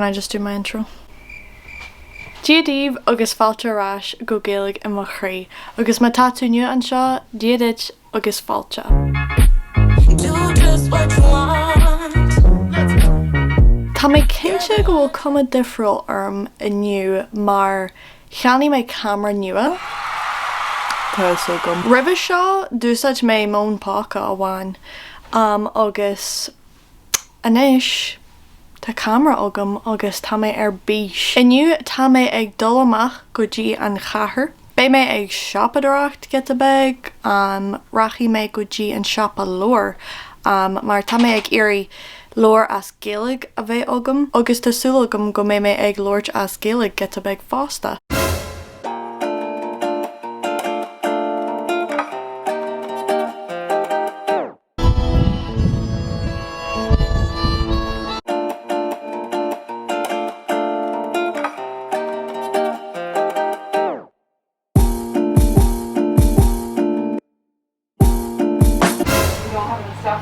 Can I just do my intro? Dia daoibh agus fáilte ar ais go Gaeilge i mo chroí. Agus má tá tú nua anseo, Dia duit agus fáilte. Tá mé cinnte go bhfuil cuma difriúil orm inniu mar cheannaigh mé ceamara nua. Tá fhios agam. Roimhe seo d'úsáid mé m'fhón póca amháin agus Anois tá ceamara agam agus tá mé ar bís. Inniu tá mé ag dul amach go dtí an chathair. Beidh mé ag siopadóireacht giota beag, rachaidh mé go dtí an siopa leabhar mar tá mé ag iarraidh leabhar as Gaeilge a bheith agam agus tá súil agam go mbeidh mé ag labhairt as Gaeilge giota beag fosta.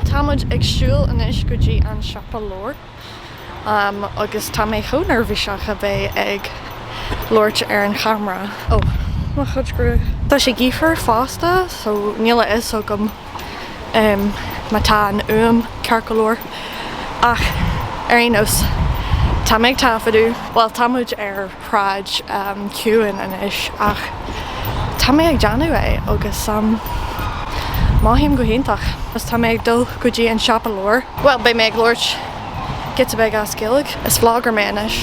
Tá muid ag siúl anois go dtí an siopa leabhar agus tá mé chomh neirbhíseach a bheith ag labhairt ar an chamera. Ó, mo chuid gruaig. Tá sé gaofar fosta so níl a fhios agam má tá an fhuaim ceart go leor ach ar aon nós tá mé ag taifeadadh, bhuel tá muid ar shráid ciúin anois ach tá mé ag déanamh é agus mothaím go hiontach. Agus tá mé ag dul go dtí an siopa leabhar, bhuel beidh mé ag labhairt giota beag as Gaeilge, is vlogger mé anois.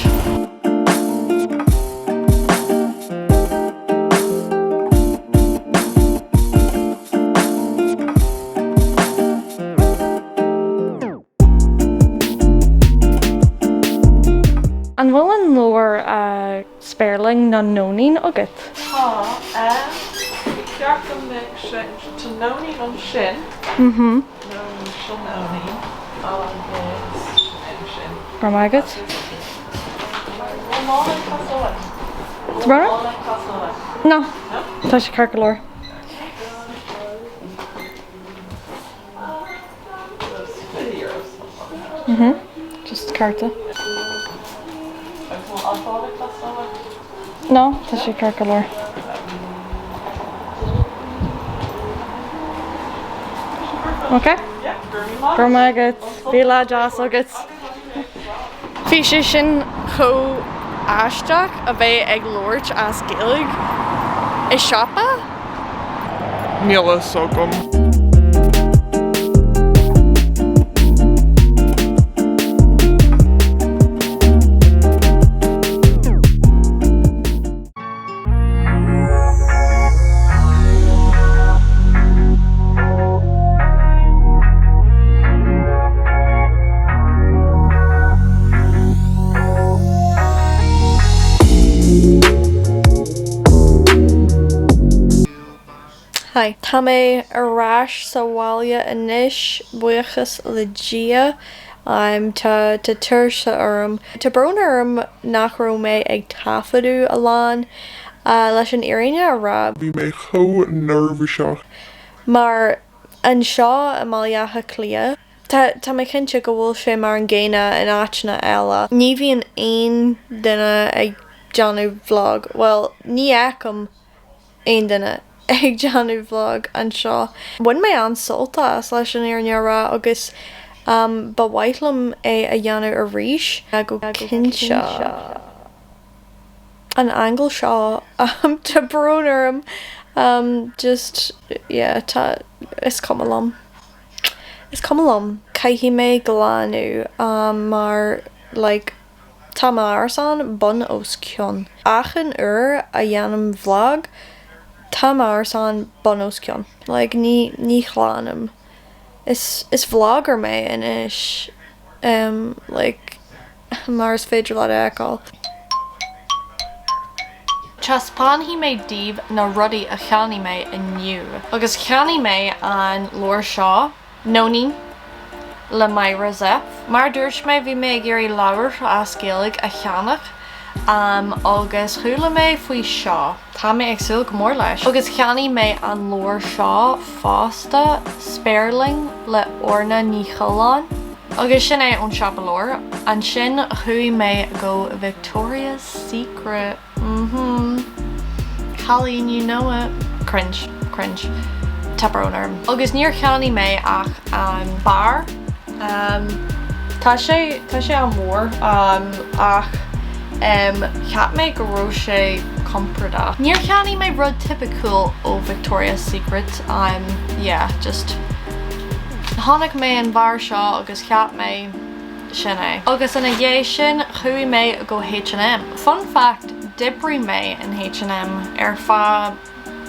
An bhfuil an leabhar Spéirling nó Nóinín agat? Tá, ba cheart go mbeadh sé, tá Nóinín ansin, Nóinín, seo Nóinín agus sin é sin. Go raibh maith agat. Bhfuil mála ag teastáil uait? Bhfuil mála ag teastáil uait? No. Tá sé ceart go leor. Just cárta. No, tá sé ceart go leor. Ok? Go raibh maith agat. Bíodh lá deas agat. Bhí sé sin chomh aisteach a bheith ag labhairt as Gaeilge i siopa. Níl a fhios agam. Hi. Tá mé ar ais sa bhaile anois, buíochas le Dia. Tá tá tuirse orm. Tá brón orm nach raibh mé ag taifeadadh a lán, leis an fhírinne a rá. Bhí mé chomh neirbhíseach. Mar anseo i mBaile Átha Cliath, tá tá mé cinnte go bhfuil sé mar an gcéanna in áiteanna eile, ní bhíonn aon duine ag déanamh vlog, bhuel, ní fheicim aon duine ag déanamh vlog anseo. Bhain mé an-sult as, leis an fhírinne a rá, agus ba mhaith liom é a dhéanamh arís, go cinnte. An angle seo, tá brón orm, just, yeah, tá, is cuma liom. Is cuma liom. Caithfidh mé glanadh mar, like, Tá m'árasán bun os cionn. Achan uair a dhéanaim vlog, tá m'árasán bun os cionn. Like, ní, ní ghlanaim. Is, is vlogger mé anois, em, like, mar is féidir leat a fheiceáil. Taispeánfaidh mé daoibh na rudaí a cheannaigh mé inniu. Agus cheannaigh mé an leabhar seo. Nóinín le Myra Zepf. Mar a dúirt mé, bhí mé ag iarraidh leabhar as Gaeilge a cheannach agus chuala mé faoi seo. Tá mé ag súil go mór leis. Agus cheannaigh mé an leabhar seo fosta, Spéirling le Orna Ní Choileáin. Agus sin é ón siopa leabhar. Ansin chuaigh mé go Victoria's Secret. Mhm. Cailín you know it. Cringe. Cringe. Tá brón orm. Agus níor cheannaigh mé ach an barr. Um, tá sé tá sé an-mhór um, ach um, cheap mé go raibh sé compordach. Níor cheannaigh mé rud tipiciúil ó Victoria's Secret. Um, yeah, just Chonaic mé an barr seo agus cheap mé sin é. Agus ina dhiaidh sin chuaigh mé go H&M. Fun fact, d'oibrigh mé in H&M ar feadh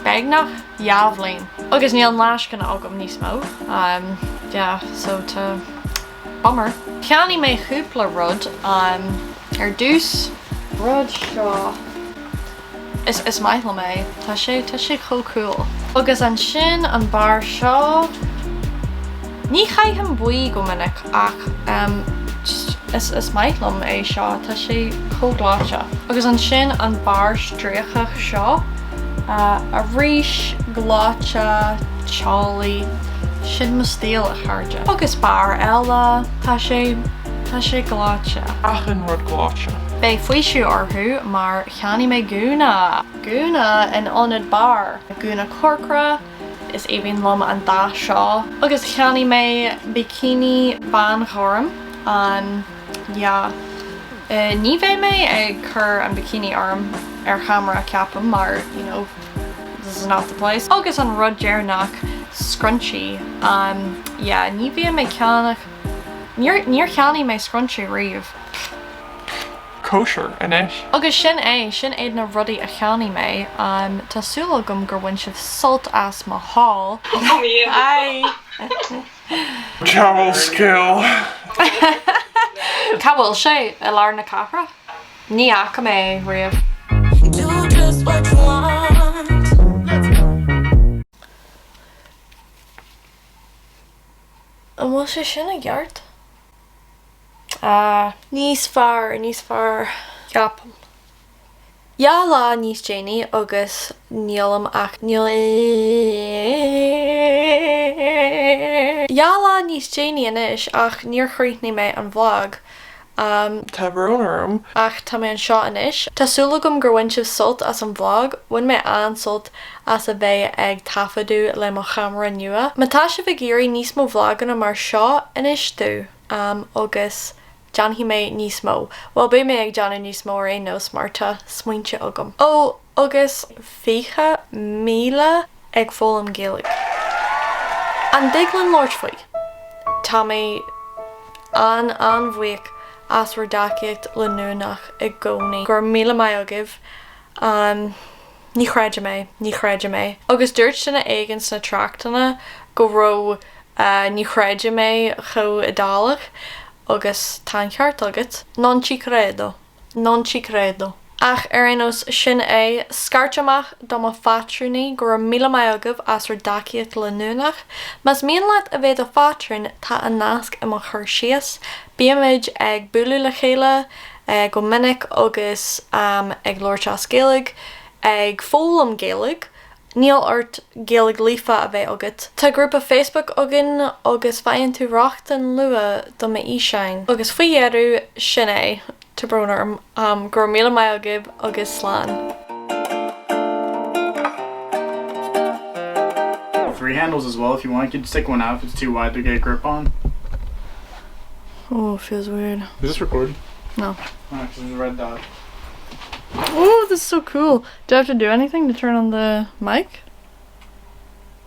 beagnach 2 bhliain. Agus níl nascanna agam níos mó. Um, yeah, so tá bummer. Cheannaigh mé cúpla rud um, ar dtús. Rud seo. Is is maith liom é. Tá sé tá sé chomh cool. Agus ansin an barr seo. Ní chaithim buí go minic ach um, just, is, is maith liom é seo, tá sé chomh gleoite. Agus ansin an barr stríocach seo. Uh, arís gleoite, teolaí, sin mo stíl a chairde. Agus barr eile, tá sé tá sé gleoite. Achan rud gleoite. Beidh faoiseamh orthu mar Cheannaigh mé gúna! Gúna in ionad barr. Gúna corcra, is aoibhinn liom an dath seo. Agus cheannaigh mé bikini bánghorm. Um yeah. Ní bheidh mé ag cur an bikini orm ar cheamara ceapaim mar you know this is not the place. Agus an rud deireanach, scrunchie. Um yeah, ní bhíonn mé ceannach, níor níor cheannaigh mé scrunchie riamh. Cóisir anois. Agus sin é, sin iad na rudaí a cheannaigh mé. Tá súil agam gur bhain sibh sult as mo haul. Hi! Travel skill. Cá bhfuil sé? I lár na cathrach? Ní fhaca mé é riamh. Do just what you want. An bhfuil sé sin i gceart? Ah. Níos fearr, níos fearr, ceapaim. 2 lá níos déanaí agus nílim ach níl 2 lá níos déanaí anois ach níor chríochnaigh mé an vlog. Tá brón orm. Ach tá mé anseo anois. Tá súil agam gur bhain sibh sult as an vlog. Bhain mé an-sult as a bheith ag taifeadadh le mo cheamara nua. Má tá sibh ag iarraidh níos mó vloganna mar seo, inis domh. Agus déanfaidh mé níos mó. Bhuel, beidh mé ag déanamh níos mó ar aon nós mar tá smaointe agam. Ó, agus 20,000 ag foghlaim Gaeilge. An dtig linn labhairt faoi? Tá mé an-an-bhuíoch as bhur dtacaíocht leanúnach i gcónaí. Go raibh míle maith agaibh. Ní chreidim é. Ní chreidim é. Agus dúirt duine éigin sna tráchtanna go raibh ní chreidim é chomh Iodálach agus tá an ceart agat. Non ci credo. Non ci credo. Ach ar aon nós, sin é. Scairt amach do mo phátrúnaí, go raibh míle maith agaibh as bhur dtacaíocht leanúnach. Más mian leat a bheith i do phátrún, tá an nasc i mo chur síos. Bímid ag bualadh le chéile go minic agus ag labhairt as Gaeilge, ag foghlaim Gaeilge. Níl ort Gaeilge líofa a bheith agat. Tá grúpa Facebook againn agus faigheann tú rochtain luath do m'fhíseáin. Agus faoi dheireadh, sin é. Tá brón orm. Go raibh míle maith agaibh agus slán. 3 handles as well if you want. You can stick one out if it's too wide to get a grip on. Oh, it feels weird. Is this recording? No. Oh, because there's a red dot. Oh, this is so cool. Do I have to do anything to turn on the mic?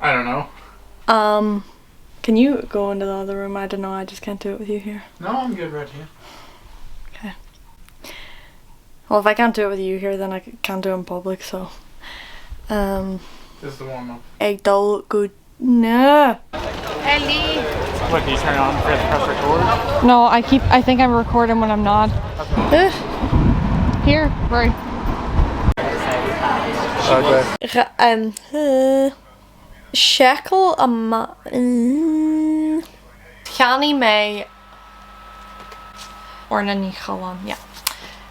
I don't know. Um, can you go into the other room? I don't know. I just can't do it with you here. No, I'm good right here. Okay. Well, if I can't do it with you here, then I can't do it in public, so. Um, this is the warm up. Ag dul go No. Ellie. What, do you turn on press, press record? No, I keep, I think I'm recording when I'm not. Okay. Here, right. Okay. Um, Seiceáil amach. Cheannaigh mé Orna Ní Choileáin, yeah.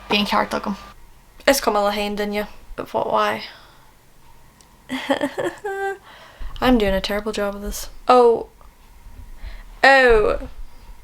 Bhí an ceart agam. Is cuma le haon duine. But why? I'm doing a terrible job of this. Oh. Oh.